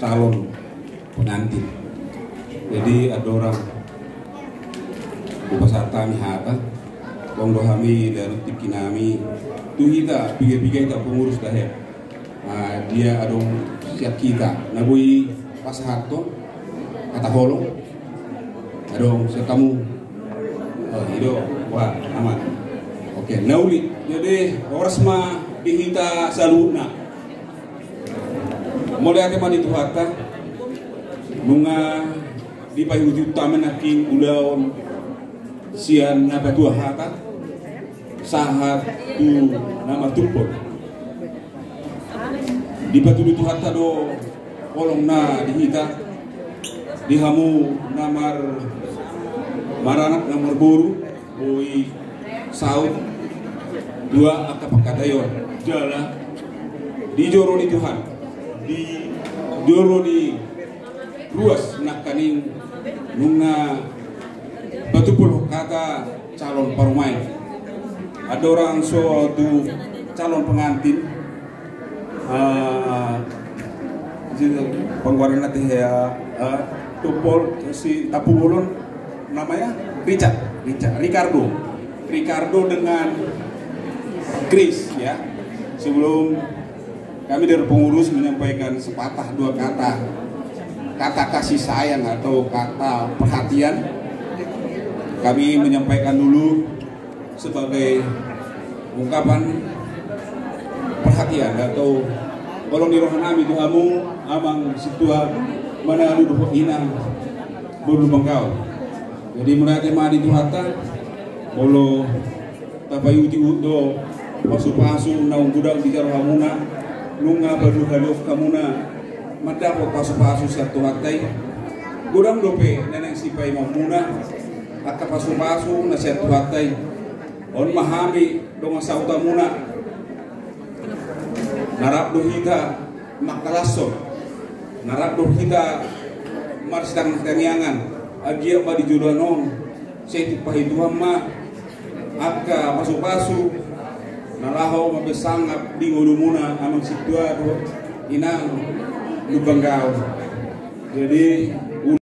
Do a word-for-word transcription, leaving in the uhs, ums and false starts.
calon pengantin. Jadi andorang hupasahat hami hata, tong do hami lehonon tingkinami tu hita piga-piga hita pengurus dahe. Dia adong sian hita na boi pasahathon hata holong. Adong sian hamu? Oh, i do. Wah, aman. Oke, na uli. Jadi horas ma di hita saluhutna. Mauliate ma di Tuhanta, nunga dipaihutihut hami nangkin ulaon sian na patua hata sahat tu na martumpol. Dipatudu Tuhanta do holongna di hita, di hamu na mar-, maranak, na marboru, boi saut dua angka pangkataion. Jala di joro ni Tuhan, di joro ni ruas nangkaning nunga patumpol hata calon parumaen. Andorang so tu calon pengantin, eh, si panggoaran na tehe, eh, tumpol si tampubolon namanya Richard, Richard, Ricardo. Ricardo dengan Chris, ya. Sebelum kami dari pengurus menyampaikan sepatah dua kata, kata kasih sayang atau kata perhatian, kami menyampaikan dulu sebagai ungkapan perhatian atau holong ni roha nami tu hamu amang sintua, manalu dohot inang boru Lumban Gaol. Jadi mauliate ma di Tuhanta, molo tapaihutihut do pasupasu naung godang dijalo hamuna, nunga paduahon hamuna mandapot pasupasu sian Tuhanta i. Godang dope na naeng sipaimaonmuna angka pasupasu na sian Tuhanta i. On ma hami dongan sahutamuna. Na rap do hita mangkalashon, na rap do hita marsitangiangtangiangan. Anggiat ma di joloan on sai tumpahi Tuhan ma angka pasupasu na laho mambahen sangap di ngolumuna amang sintua dohot inang Lumban Gaol. Jadi